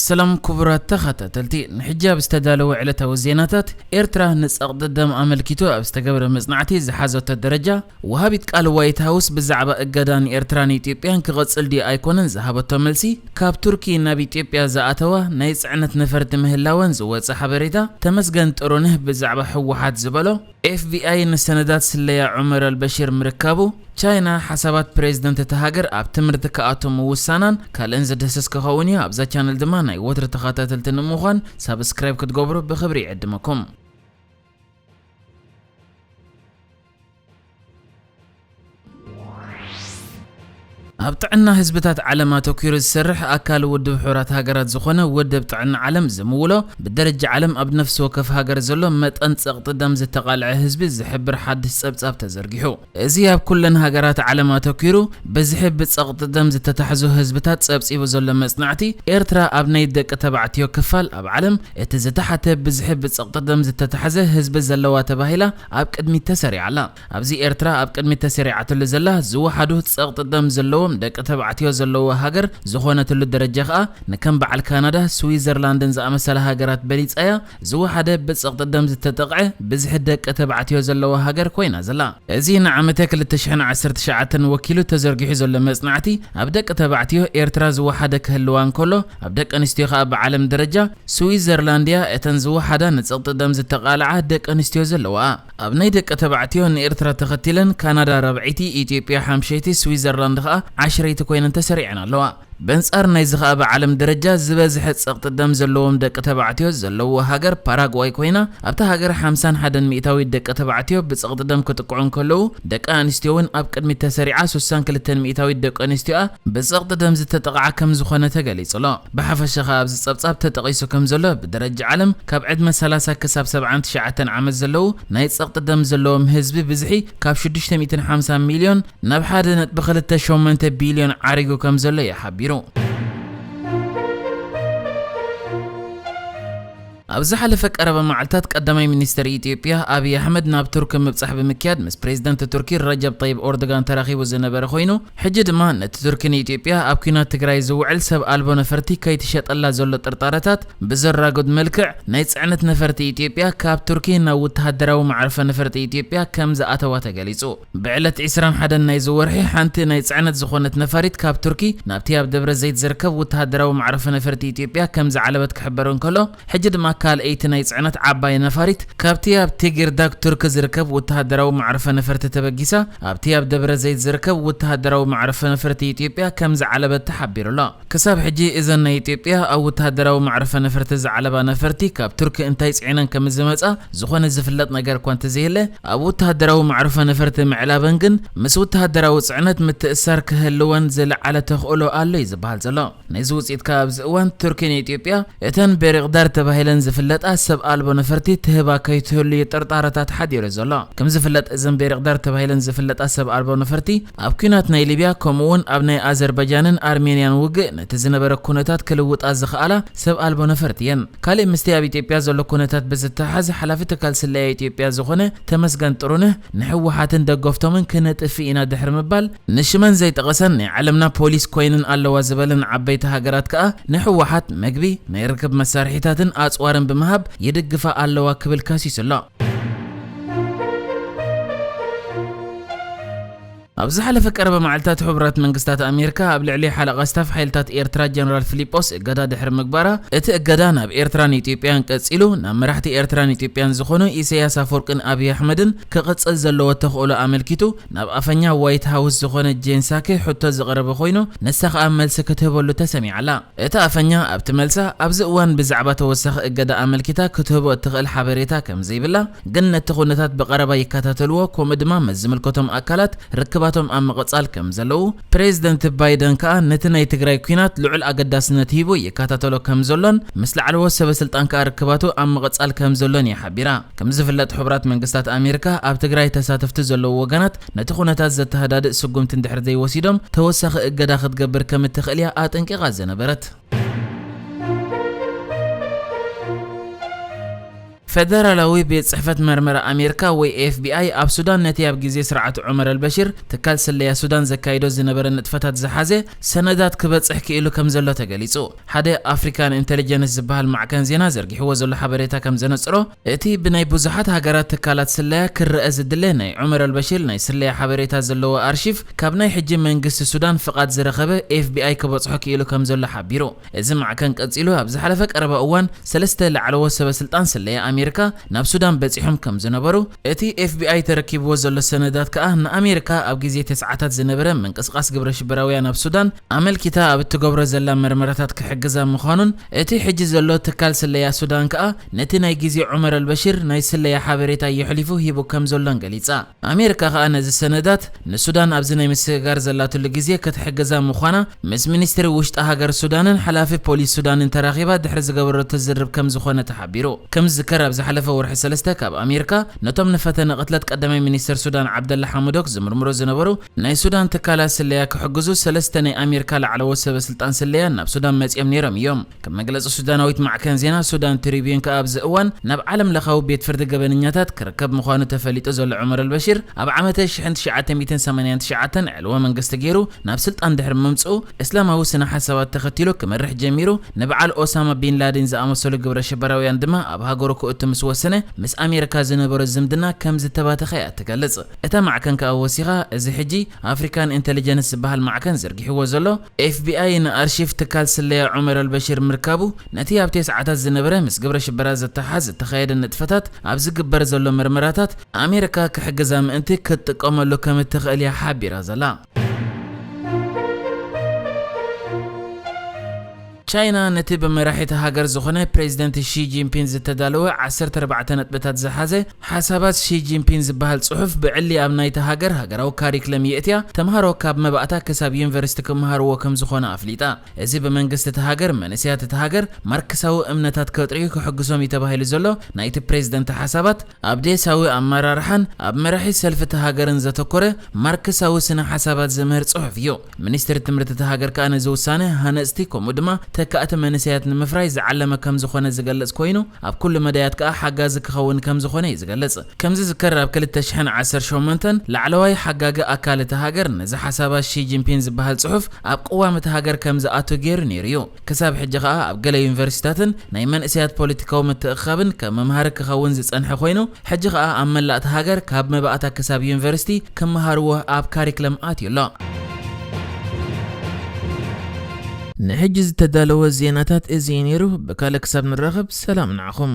ሰላም ክቡራት ተኸታተልቲ፣ ንሕጂ ኣብ ዝተዳለወ ዕለታዊ ዜናታት፣ ኤርትራ ንጸቕጢ ደም ኣመልኪቱ ኣብ ዝተገብረ መጽናዕቲ ዝሓዘቶ ደረጃ፣ ወሃቢት ቃል ዋይት ሃውስ ብዛዕባ እገዳ ንኤርትራን ኢትዮጵያን ክቕጽል ድዩ ኣይኮነን ዝሃበቶ መልሲ፣ ካብ ቱርኪ ናብ ኢትዮጵያ ዝኣተዋ ናይ ጽዕነት ነፈርቲ ምህላወን ዝወጸ ሓበሬታ፣ ተመስገን ጥሩነህ ብዛዕባ ህወሓት ዝበሎ፣ ኤፍ ቢ ኣይ ንሰነዳት ስለያ ዑመር ኣልበሽር ምርካቡ፣ ቻይና ሓሳባት ፕሬዝደንት እታ ሃገር ኣብ ትምህርቲ ክኣቱ ምውሳናን ካልእን ዝድህስስ ክኸውን እዩ። ኣብዛ ቻነል ድማ ናይ ወትሪ ተኸታተልቲ ንምዃን ሳብስክራይብ ክትገብሩ ብኽብሪ ይዕድመኩም። ኣብ ጥዕና ህዝብታት ዓለም ኣተኲሩ ዝሰርሕ ኣካል ውድብ ሕቡራት ሃገራት ዝኾነ ውድብ ጥዕና ዓለም ዝምውሎ፣ ብደረጃ ዓለም ኣብ ነፍሲ ወከፍ ሃገር ዘሎ መጠን ጸቕጢ ደም ዝተቓልዐ ህዝቢ ዝሕብር ሓድሽ ጸብጻብ ተዘርጊሑ። እዚ ኣብ ኩለን ሃገራት ዓለም ኣተኲሩ ብዝሒ ብጸቕጢ ደም ዝተታሕዙ ህዝብታት ጸብጺቡ ዘሎ መጽናዕቲ፣ ኤርትራ ኣብ ናይ ደቂ ተባዕትዮ ክፋል ኣብ ዓለም እቲ ዝተሓተ ብዝሒ ብጸቕጢ ደም ዝተታሕዘ ህዝቢ ዘለዋ ተባሂላ ኣብ ቅድሚት ተሰሪዓ ኣላ። ኣብዚ ኤርትራ ኣብ ቅድሚት ተሰሪዓትሉ ዘላ ዝወሓዱ ጸቕጢ ደም ዘለዎም ደቂ ተባዕትዮ ዘለዎ ሃገር ዝኾነትሉ ደረጃ ከኣ ንከም በዓል ካናዳ፣ ስዊዘርላንድን ዝኣመሰላ ሃገራት በሊጻ እያ። ዝወሓደ ብጸቕጢ ደም ዝተጠቕዐ ብዝሒ ደቂ ተባዕትዮ ዘለዋ ሃገር ኮይና ዘላ። እዚ ንዓመተ ክልተ ሽሕን ዓሰርተ ትሽዓተን ወኪሉ ተዘርጊሑ ዘሎ መጽናዕቲ፣ ኣብ ደቂ ተባዕትዮ ኤርትራ ዝወሓደ ክህልዋ እንከሎ፣ ኣብ ደቂ ኣንስትዮ ከኣ ብዓለም ደረጃ ስዊዘርላንድ እያ እተን ዝወሓዳ ንጸቕጢ ደም ዝተቓልዓ ደቂ ኣንስትዮ ዘለዋ። ኣብ ናይ ደቂ ተባዕትዮ ንኤርትራ ተኸቲለን ካናዳ ራብዐይቲ፣ ኢትዮጵያ ሓምሸይቲ፣ ስዊዘርላንድ ከኣ ዓሽረይቲ ኮይነን ተሰሪዐን ኣለዋ። በንጻር ናይዚ ከኣ ብዓለም ደረጃ ዝበዝሐ ጸቕጢ ደም ዘለዎም ደቂ ተባዕትዮ ዘለዎ ሃገር ፓራጓይ ኮይና፣ ኣብታ ሃገር ሓምሳን ሓደን ሚእታዊት ደቂ ተባዕትዮ ብጸቕጢ ደም ክጥቅዑ እንከለዉ፣ ደቂ ኣንስትዮ እውን ኣብ ቅድሚት ተሰሪዓ ሱሳን ክልተን ሚእታዊት ደቂ ኣንስትዮኣ ብጸቕጢ ደም ዝተጠቕዓ ከም ዝኾነ ተገሊጹ ኣሎ። ብሓፈሻ ከኣ ኣብዚ ጸብጻብ ተጠቒሱ ከም ዘሎ፣ ብደረጃ ዓለም ካብ ዕድመ ሰላሳ ክሳብ ሰብዓን ትሽዓተን ዓመት ዘለዉ ናይ ጸቕጢ ደም ዘለዎም ህዝቢ ብዝሒ ካብ ሽዱሽተ ሚእትን ሓምሳን ሚልዮን ናብ ሓደ ነጥቢ ክልተ ሸሞንተ ቢልዮን ዓሪጉ ከም ዘሎ እዩ ሓቢሩ። ኣብ ዝሓለፈ ቀረባ መዓልታት ቀዳማይ ሚኒስተር ኢትዮጵያ ኣብይ ኣሕመድ ናብ ቱርኪ ምብጻሕ ብምክያድ ምስ ፕሬዝደንት ቱርኪ ረጀብ ጠይብ ኦርዶጋን ተራኺቡ ዝነበረ ኮይኑ፣ ሕጂ ድማ ነቲ ቱርኪ ንኢትዮጵያ ኣብ ኲናት ትግራይ ዝውዕል ሰብ ኣልቦ ነፈርቲ ከይትሸጠላ ዘሎ ጥርጣረታት ብዘራጉድ መልክዕ ናይ ጽዕነት ነፈርቲ ኢትዮጵያ ካብ ቱርኪ ናብ ወተሃደራዊ መዕርፎ ነፈርቲ ኢትዮጵያ ከም ዝኣተዋ ተገሊጹ። ብዕለት ዕስራን ሓደን ናይዚ ወርሒ ሓንቲ ናይ ጽዕነት ዝኾነት ነፋሪት ካብ ቱርኪ ናብቲ ኣብ ደብረ ዘይት ዝርከብ ወተሃደራዊ መዕረፊ ነፈርቲ ኢትዮጵያ ከም ዝዓለበት ክሕበር እንከሎ፣ ሕጂ ድማ ካልኣይቲ ናይ ጽዕነት ዓባይ ነፋሪት ካብቲ ኣብ ቴጊርዳክ ቱርኪ ዝርከብ ወተሃደራዊ መዕረፊ ነፈርቲ ተበጊሳ ኣብቲ ኣብ ደብረ ዘይት ዝርከብ ወተሃደራዊ መዕረፊ ነፈርቲ ኢትዮጵያ ከም ዝዓለበት ተሓቢሩ ኣሎ። ክሳብ ሕጂ እዘን ናይ ኢትዮጵያ ኣብ ወተሃደራዊ መዕረፊ ነፈርቲ ዝዓለባ ነፈርቲ ካብ ቱርኪ እንታይ ጽዒነን ከም ዝመጻ ዝኾነ ዝፍለጥ ነገር እኳ እንተዘየለ፣ ኣብ ወተሃደራዊ መዕረፊ ነፈርቲ ምዕላበን ግን ምስ ወተሃደራዊ ጽዕነት ምትእስሳር ክህልወን ዝለዓለ ተኽእሎ ኣሎ እዩ ዝበሃል ዘሎ። ነዚ ውጽኢት ከኣ ኣብዚ እዋን ቱርኪ ንኢትዮጵያ እተን ቤሪቕዳር ተባሂለን ዝፍለጣ ሰብ ኣልቦ ነፈርቲ ትህባ ከይትህሉ እዩ ጥርጣረታት ሓዲሩ ዘሎ። ከም ዝፍለጥ እዘን ቤሪቕዳር ተባሂለን ዝፍለጣ ሰብ ኣልቦ ነፈርቲ ኣብ ኲናት ናይ ሊብያ ከምኡ እውን ኣብ ናይ ኣዘርባጃንን ኣርሜንያን ውግእ ነቲ ዝነበረ ኩነታት ክልውጣ ዝኸኣላ ሰብ ኣልቦ ነፈርቲ እየን። ካልእ ምስቲ ኣብ ኢትዮጵያ ዘሎ ኩነታት ብዝተሓሓዝ ሓላፊ ትካል ስለያ ኢትዮጵያ ዝኾነ ተመስገን ጥሩነህ ንህወሓትን ደገፍቶምን ክነጥፍእ ኢና ድሕሪ ምባል ንሽመን ዘይጠቐሰን ናይ ዓለምና ፖሊስ ኮይነን ኣለዋ ዝበለን ዓበይቲ ሃገራት ከኣ ንህወሓት መግቢ፣ ናይ ርክብ መሳርሒታትን ኣጽዋርን ብምሃብ ይድግፋ ኣለዋ ክብል ከሲሱ ኣሎ። ኣብ ዝሓለፈ ቀረባ መዓልታት ሕቡራት መንግስታት ኣሜሪካ ኣብ ልዕሊ ሓለቓ ስታፍ ሓይልታት ኤርትራ ጀነራል ፊሊጶስ እገዳ ድሕሪ ምግባራ፣ እቲ እገዳ ናብ ኤርትራን ኢትዮጵያን ቀጺሉ ናብ መራሕቲ ኤርትራን ኢትዮጵያን ዝኾኑ ኢሳያስ ኣፈወርቅን ኣብይ ኣሕመድን ክቕጽል ዘለዎ ተኽእሎ ኣመልኪቱ ናብ ኣፈኛ ዋይት ሃውስ ዝኾነ ጄን ሳኪ ሕቶ ዝቐረበ ኮይኑ፣ ንሳ ከኣ መልሲ ክትህበሉ ተሰሚዓ ኣላ። እታ ኣፈኛ ኣብቲ መልሳ፣ ኣብዚ እዋን ብዛዕባ ተወሳኺ እገዳ ኣመልኪታ ክትህቦ እትኽእል ሓበሬታ ከም ዘይብላ፣ ግን ነቲ ኩነታት ብቐረባ ይከታተልዎ፣ ከምኡ ድማ ምስ ዝምልከቶም ኣካላት ርክባቶም ኣብ ምቕጻል ከም ዘለዉ፣ ፕሬዝደንት ባይደን ከኣ ነቲ ናይ ትግራይ ኲናት ልዑል ኣገዳስነት ሂቡ ይከታተሎ ከም ዘሎን ምስ ላዕለዎት ሰበ ስልጣን ከኣ ርክባቱ ኣብ ምቕጻል ከም ዘሎን እያ ሓቢራ። ከም ዝፍለጥ፣ ሕቡራት መንግስታት ኣሜሪካ ኣብ ትግራይ ተሳተፍቲ ዘለዉ ወገናት ነቲ ኩነታት ዘተሃዳድእ ስጉምቲ እንድሕር ዘይወሲዶም፣ ተወሳኺ እገዳ ክትገብር ከም እትኽእል እያ ኣጠንቂቓ ዝነበረት። ፈደራላዊ ቤት ጽሕፈት መርመራ ኣሜሪካ ወይ ኤፍቢኣይ ኣብ ሱዳን ነቲ ኣብ ግዜ ስርዓት ዑመር ኣልበሽር ትካል ስለያ ሱዳን ዘካይዶ ዝነበረ ንጥፈታት ዝሓዘ ሰነዳት ክበጽሕ ክኢሉ ከም ዘሎ ተገሊጹ። ሓደ ኣፍሪካን ኢንተሊጀንስ ዝበሃል ማዕከን ዜና ዘርጊሕዎ ዘሎ ሓበሬታ ከም ዘነጽሮ፣ እቲ ብናይ ብዙሓት ሃገራት ትካላት ስለያ ክረአ ዝድለ ናይ ዑመር ኣልበሽር ናይ ስለያ ሓበሬታ ዘለዎ ኣርሺቭ ካብ ናይ ሕጂ መንግስቲ ሱዳን ፍቓድ ዝረኸበ ኤፍቢኣይ ክበጽሖ ክኢሉ ከም ዘሎ ሓቢሩ። እዚ ማዕከን ቀጺሉ ኣብ ዝሓለፈ ቀረባ እዋን ሰለስተ ላዕለዎት ሰበ ስልጣን ስለያ ኣሜሪካ ናብ ሱዳን በጺሖም ከም ዝነበሩ፣ እቲ ኤፍቢኣይ ተረኪብዎ ዘሎ ሰነዳት ከኣ ንኣሜሪካ ኣብ ግዜ ተስዓታት ዝነበረ ምንቅስቃስ ግብረ ሽበራውያን ኣብ ሱዳን ኣመልኪታ ኣብ እትገብሮ ዘላ መርመራታት ክሕግዛ ምዃኑን፣ እቲ ሕጂ ዘሎ ትካል ስለያ ሱዳን ከኣ ነቲ ናይ ግዜ ዑመር ኣልበሽር ናይ ስለያ ሓበሬታ የሕሊፉ ሂቡ ከም ዘሎን ገሊጻ። ኣሜሪካ ከኣ ነዚ ሰነዳት ንሱዳን ኣብዚ ናይ ምስግጋር ዘላትሉ ግዜ ክትሕግዛ ምዃና ምስ ሚኒስትሪ ውሽጢ ሃገር ሱዳንን ሓላፊ ፖሊስ ሱዳንን ተራኺባ ድሕሪ ዝገበረቶ ዝርርብ ከም ዝኾነ ተሓቢሩ። ከም ዝዝከር፣ ኣብ ዝሓለፈ ወርሒ ሰለስተ ካብ ኣሜሪካ ነቶም ንፈተነ ቅትለት ቀዳማይ ሚኒስትር ሱዳን ዓብደላ ሓሙዶክ ዝምርምሩ ዝነበሩ ናይ ሱዳን ትካላት ስለያ ክሕግዙ ሰለስተ ናይ ኣሜሪካ ላዕለዎት ሰበ ስልጣን ስለያ ናብ ሱዳን መጺኦም ነይሮም እዮም። ከም መግለጺ ሱዳናዊት ማዕከን ዜና ሱዳን ትሪቢዩን ከኣ ኣብዚ እዋን ናብ ዓለም ለኻዊ ቤት ፍርዲ ገበነኛታት ክርከብ ምዃኑ ተፈሊጡ ዘሎ ዑመር ኣልበሽር ኣብ ዓመተ ሽሕን ትሽዓተ ሚእትን ሰማንያን ትሽዓተን ዕልዋ መንግስቲ ገይሩ ናብ ስልጣን ድሕሪ ምምጽኡ እስላማዊ ስነ ሓሳባት ተኸቲሉ ክመርሕ ጀሚሩ፣ ንበዓል ኦሳማ ቢን ላዲን ዝኣመሰሉ ግብረ ሽበራውያን ድማ ኣብ ሃገሩ ክእቱ ምስ ወሰነ ምስ ኣሜሪካ ዝነበሮ ዝምድና ከም ዝተባተኸ እያ ትገልጽ። እታ ማዕከን ከኣ ወሲኻ፣ እዚ ሕጂ ኣፍሪካን ኢንተሊጀንስ ዝበሃል ማዕከን ዘርጊሕዎ ዘሎ ኤፍቢኣይ ንኣርሺቭ ትካል ስለያ ዑመር ኣልበሽር ምርካቡ፣ ነቲ ኣብ ተስዓታት ዝነበረ ምስ ግብረ ሽበራ ዘተሓዝ ዝተኻየደ ንጥፈታት ኣብ ዝግበር ዘሎ መርመራታት ኣሜሪካ ክሕግዛ ምእንቲ ክትጥቀመሉ ከም እትኽእል እያ ሓቢራ ዘላ። ቻይና ነቲ ብመራሒ እታ ሃገር ዝኾነ ፕሬዚደንት ሺ ጂንፒን ዝተዳለወ ዓሰርተ ኣርባዕተ ነጥብታት ዝሓዘ ሓሳባት ሺ ጂንፒን ዝበሃል ጽሑፍ ብዕሊ ኣብ ናይታ ሃገር ሃገራዊ ካሪክለም የእትያ፣ ተምሃሮ ካብ መባእታ ክሳብ ዩኒቨርሲቲ ክመሃርዎ ከም ዝኾነ ኣፍሊጣ። እዚ ብመንግስቲ እታ ሃገር መንእሰያት እታ ሃገር ማርክሳዊ እምነታት ከጥርዩ ክሕግዞም እዩ ተባሂሉ ዘሎ ናይቲ ፕሬዚደንት ሓሳባት፣ ኣብ ዴሳዊ ኣመራርሓን ኣብ መራሒ ሰልፊ እታ ሃገርን ዘተኮረ ማርክሳዊ ስነ ሓሳባት ዝምህር ጽሑፍ እዩ። ሚኒስትሪ ትምህርቲ እታ ሃገር ከኣ ነዚ ውሳነ ሃነጽቲ ከምኡ ድማ ተካእቲ መንእሰያት ንምፍራይ ዝዓለመ ከም ዝኾነ ዝገልጽ ኮይኑ፣ ኣብ ኩሉ መዳያት ከኣ ሓጋዚ ክኸውን ከም ዝኾነ እዩ ዝገልጽ። ከም ዝዝከር፣ ኣብ ክልተ ሽሕን ዓሰርተ ሸሞንተን ላዕለዋይ ሓጋጊ ኣካል እታ ሃገር ነዚ ሓሳባት ሺ ጂንፒን ዝበሃል ጽሑፍ ኣብ ቅዋም እታ ሃገር ከም ዝኣቱ ገይሩ ነይሩ እዩ። ክሳብ ሕጂ ከኣ ኣብ ገለ ዩኒቨርሲታትን ናይ መንእሰያት ፖለቲካዊ ምትእኽኻብን ከም መምሃሪ ክኸውን ዝጸንሐ ኮይኑ፣ ሕጂ ከኣ ኣብ መላእ እታ ሃገር ካብ መባእታ ክሳብ ዩኒቨርሲቲ ክመሃርዎ ኣብ ካሪክለም ኣትዩ ኣሎ። ንሕጂ ዝተዳለወ ዜናታት እዚ እዩ ነይሩ። ብካልእ ክሳብ ንራኸብ፣ ሰላም ንዓኹም።